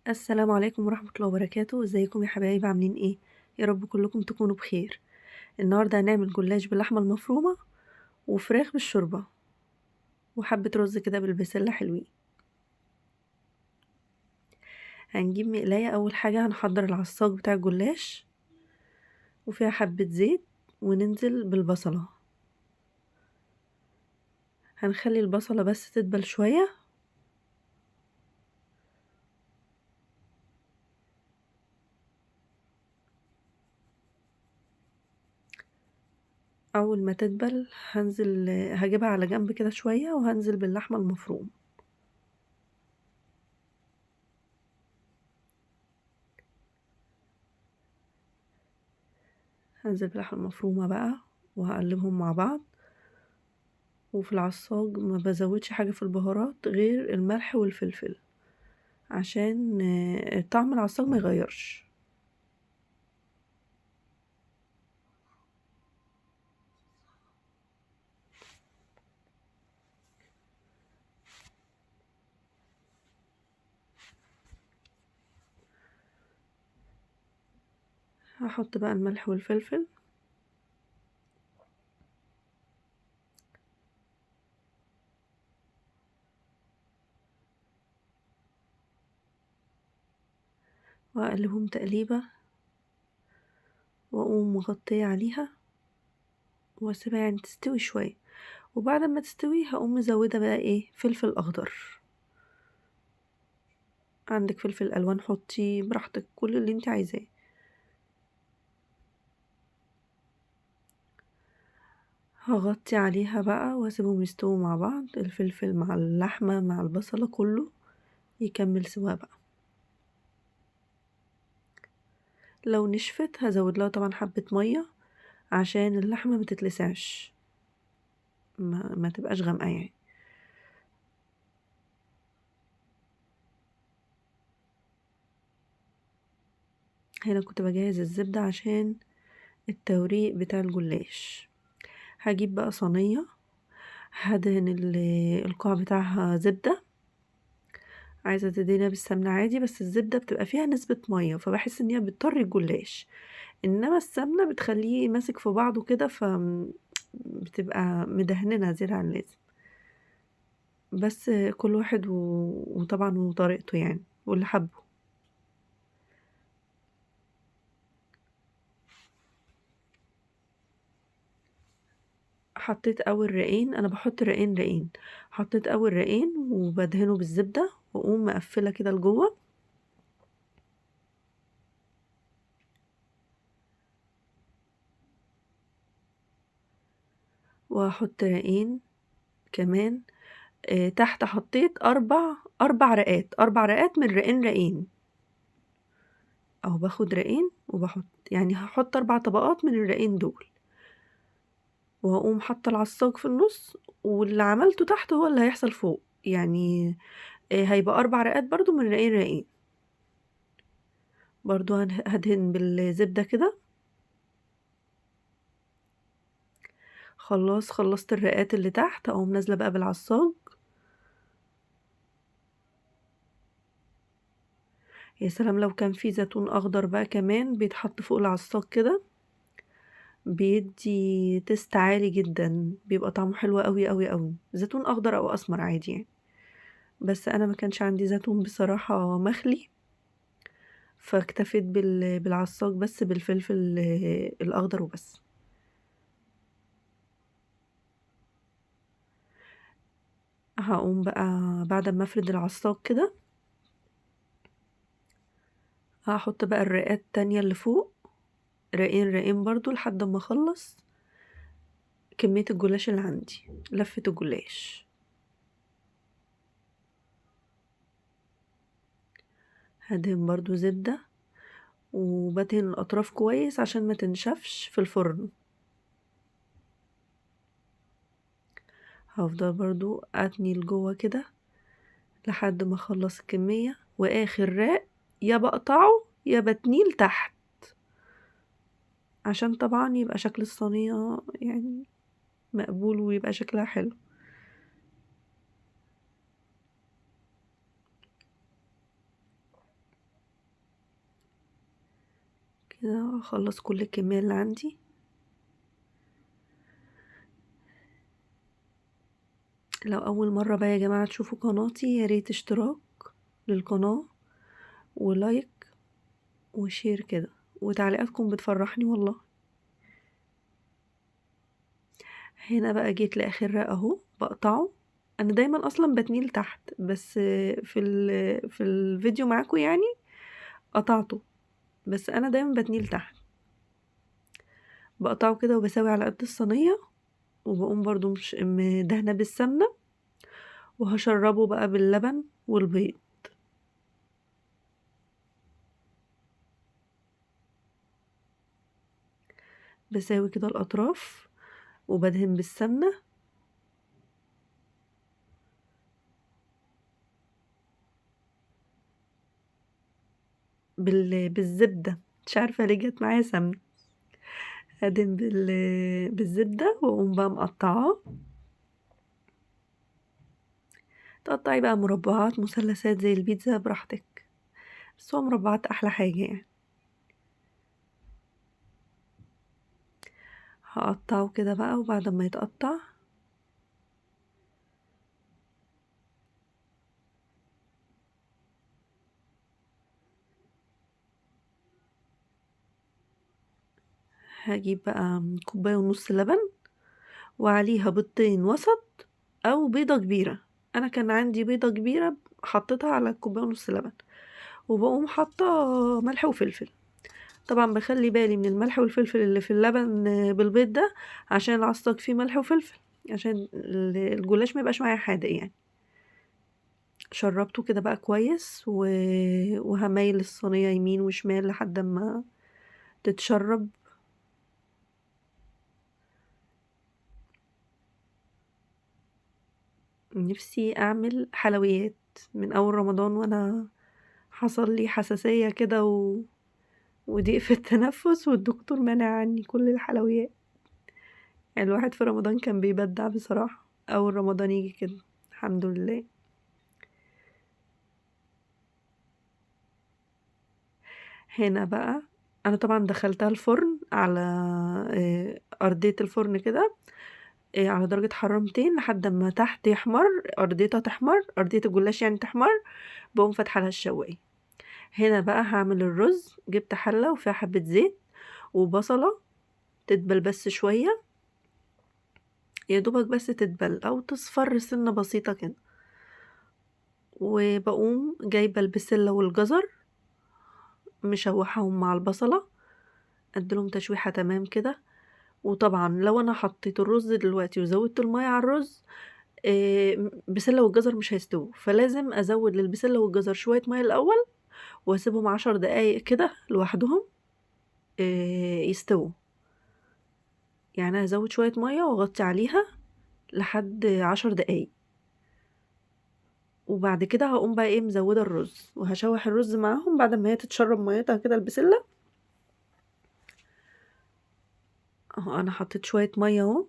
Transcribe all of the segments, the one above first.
السلام عليكم ورحمة الله وبركاته. ازيكم يا حبايب، عاملين ايه؟ يا رب كلكم تكونوا بخير. النهاردة هنعمل جلاش باللحمة المفرومة وفراخ بالشوربة وحبة رز كده بالبسلة حلوين. هنجيب مقلاية. اول حاجة هنحضر العصاج بتاع الجلاش وفيها حبة زيت، وننزل بالبصلة. هنخلي البصلة بس تدبل شوية. اول ما تدبل هنزل، هجيبها على جنب كده شوية، وهنزل باللحمة المفرومة. هنزل باللحمة المفرومة بقى وهقلبهم مع بعض. وفي العصاج ما بزودش حاجة في البهارات غير الملح والفلفل عشان طعم العصاج ما يغيرش. هحط بقى الملح والفلفل. واقلبهم تقليبة واقوم مغطية عليها واسيبها تستوي شوية. وبعد ما تستوي هقوم مزودة بقى فلفل اخضر. عندك فلفل الوان حطي براحتك، كل اللي انت عايزاه. هغطي عليها بقى واسيبهم يستووا مع بعض، الفلفل مع اللحمة مع البصلة كله يكمل سوا بقى. لو نشفت هزود لها طبعا حبة مية عشان اللحمة ما تتلسعش، ما تبقاش غامقة. هنا كنت بجهز الزبدة عشان التوريق بتاع الجلاش. هجيب بقى صينية هدهن القاع بتاعها زبدة. عايزة تدهنيها بالسمنة عادي، بس الزبدة بتبقى فيها نسبة مية فبحس ان هي بتطري الجلاش، انما السمنة بتخليه ماسك في بعضه كده، فبتبقى مدهننة زيادة عن اللازم. بس كل واحد وطبعا وطريقته واللي حبه. حطيت اول رقين، انا بحط رقين رقين، حطيت اول رقين وبدهنه بالزبدة واقوم مقفلة كده لجوه. وهحط رقين كمان. تحت حطيت اربع رقات، اربع رقات من رقين رقين، او باخد رقين وبحط، هحط 4 طبقات من الرقين دول، وهقوم حاطه العصاج في النص، واللي عملته تحت هو اللي هيحصل فوق، هيبقى 4 رقات برضو من رقين رقين. برضو هدهن بالزبدة كده. خلاص خلصت الرقات اللي تحت، اقوم نازلة بقى بالعصاج. يا سلام لو كان في زيتون اخضر بقى كمان بيتحط فوق العصاج كده، بيدي تيست عالي جدا، بيبقى طعمه حلو قوي قوي قوي. زيتون اخضر او اسمر عادي، بس انا ما كانش عندي زيتون بصراحة مخلي، فاكتفيت بالعصاج بس بالفلفل الاخضر وبس. هقوم بقى بعد ما افرد العصاج كده هحط بقى الرقات التانية اللي فوق، رقين رقين برضو لحد ما اخلص كمية الجلاش اللي عندي، لفة الجلاش. هدهن برضو زبدة وبدهن الأطراف كويس عشان ما تنشفش في الفرن. هفضل برضو اتني لجوه كده لحد ما اخلص الكمية، واخر راق يا بقطعه يا بتنيه لتحت عشان طبعا يبقى شكل الصينية مقبول ويبقى شكلها حلو. كده اخلص كل الكمية اللي عندي. لو اول مرة بقى يا جماعة تشوفوا قناتي، يا ريت اشتراك للقناة و like و share كده، وتعليقاتكم بتفرحني والله. هنا بقى جيت لاخر رق اهو بقطعه. انا دايما اصلا بتنيه لتحت، بس في الفيديو معاكم قطعته، بس انا دايما بتنيه لتحت. بقطعه كده وبساوي على قد الصينية، وبقوم برضو مش مدهنه بالسمنه، وهشربه بقى باللبن والبيض. بساوي كده الاطراف وبدهن بالسمنه. بالزبده، مش عارفه ليه جت معايا سمنه. ادهن بالزبده واقوم بقى مقطعاه. تقطعي بقى مربعات مثلثات زي البيتزا براحتك، بس هو مربعات احلى حاجة. هقطعه كده بقى، وبعد ما يتقطع هجيب بقى كوباية ونص لبن، وعليها بيضتين وسط او بيضة كبيرة. انا كان عندي بيضة كبيرة حطيتها على كوباية ونص لبن، وبقوم حاطة ملح وفلفل. طبعا بخلي بالي من الملح والفلفل اللي في اللبن بالبيض ده، عشان العصاج فيه ملح وفلفل، عشان الجلاش ما يبقاش معايا حادق. شربته كده بقى كويس، وهميل الصينية يمين وشمال لحد ما تتشرب. نفسي اعمل حلويات من اول رمضان، وانا حصل لي حساسية كده وضيق في التنفس، والدكتور منع عني كل الحلويات. الواحد في رمضان كان بيبدع بصراحة، اول رمضان يجي كده الحمد لله. هنا بقى انا طبعا دخلتها الفرن على ارضية الفرن كده، على درجة حرارة 200 لحد ما تحت يحمر، ارضيتها تحمر، ارضية الجلاش تحمر. بقوم فاتحة لها الشواية. هنا بقى هعمل الرز. جبت حلة وفيها حبة زيت وبصلة تدبل بس شوية، يا دوبك بس تدبل او تصفر سنة بسيطة كده. وبقوم جايبة البسلة والجزر مشوحاهم مع البصلة، اديلهم تشويحة تمام كده. وطبعا لو انا حطيت الرز دلوقتي وزودت المية على الرز، بسلة والجزر مش هيستووا، فلازم ازود للبسلة والجزر شوية مية الاول، واسيبهم 10 دقايق كده لوحدهم، يستووا. هزود شوية مية واغطي عليها لحد 10 دقايق، وبعد كده هقوم بقى مزودة الرز، وهشوح الرز معاهم بعد ما هي تتشرب ميتها كده البسلة. اهو انا حطيت شوية مية اهو،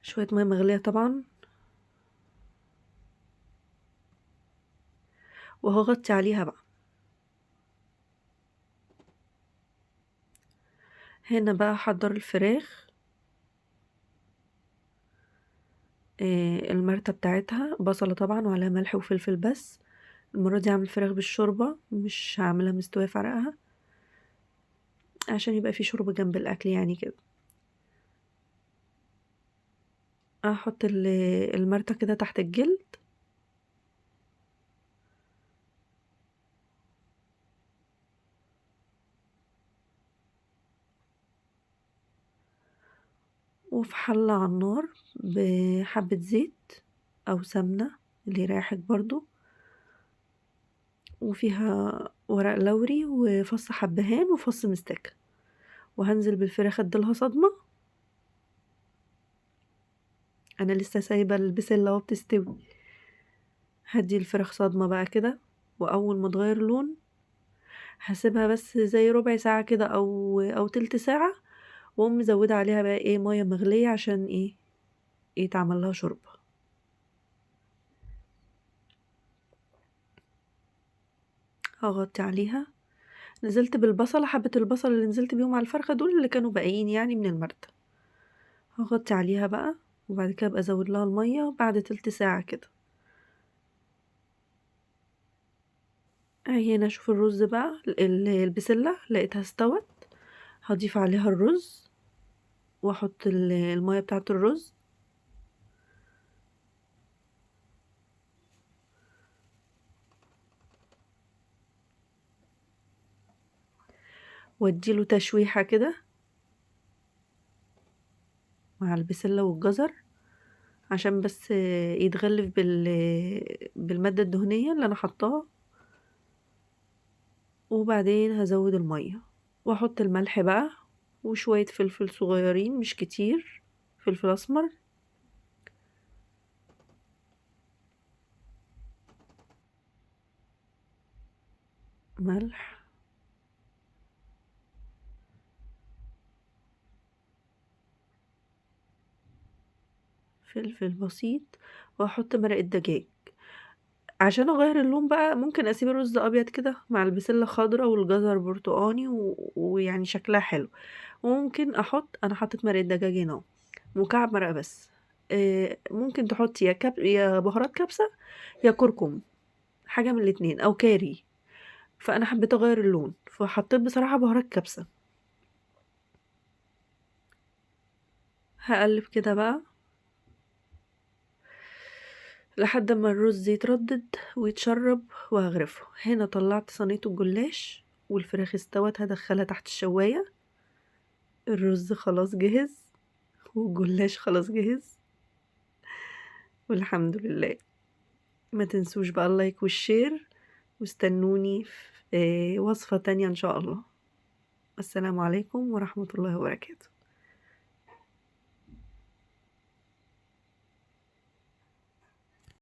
شوية مية مغلية طبعا، وهغطي عليها بقى. هنا بقى هحضر الفراخ، المرتة بتاعتها بصلة طبعا وعليها ملح وفلفل بس. المرة دي هعمل فراخ بالشوربة، مش هعملها مستوية في عرقها، عشان يبقى في شوربة جنب الأكل كده. هحط المرتة كده تحت الجلد، وفي حلة على النار بحبة زيت أو سمنة اللي يريحك برضو، وفيها ورق لوري وفص حبهان وفص مستكة، وهنزل بالفراخ اديلها صدمة. انا لسه سايبة البسلة اهو بتستوي، هدي الفراخ صدمة بقى كده، واول ما تغير لون هسيبها بس زي ربع ساعة كده او تلت ساعة، واقوم مزودة عليها بقى مية مغلية عشان يتعمل لها شوربة. هغطي عليها. نزلت بالبصلة، حبة البصل اللي نزلت بيهم على الفرخة دول اللي كانوا باقيين يعني من المرتة. هاغطي عليها بقى، وبعد كده أبقى أزود لها المَيّة بعد تلت ساعة كده. أجي هنا أشوف الرز بقى البسلة لقيتها استوت، هاضيف عليها الرز وأحط المَيّة بتاعة الرز. وأدي له تشويحة كده مع البسلة والجزر، عشان بس يتغلف بالمادة الدهنية اللي أنا حطاها. وبعدين هزود المية وأحط الملح بقى وشوية فلفل صغيرين مش كتير، فلفل أسمر. ملح، فلفل بسيط، وأحط مرقة دجاج. عشان أغير اللون بقى ممكن أسيب الرز أبيض كده مع البسلة خضرا والجزر برتقاني ويعني شكلها حلو. وممكن أحط، أنا حطيت مرقة دجاج هنا أهو، مكعب مرقة بس. ممكن تحطي يا بهارات كبسة يا كركم، حاجة من الاتنين، أو كاري. فأنا حبيت أغير اللون فحطيت بصراحة بهارات كبسة. هقلب كده بقى لحد ما الرز يتردد ويتشرب وهغرفه. هنا طلعت صينية الجلاش والفراخ استوت، هدخلها تحت الشواية. الرز خلاص جهز والجلاش خلاص جهز والحمد لله. ما تنسوش بقى ال like وال share، واستنوني في وصفة تانية إن شاء الله. السلام عليكم ورحمة الله وبركاته.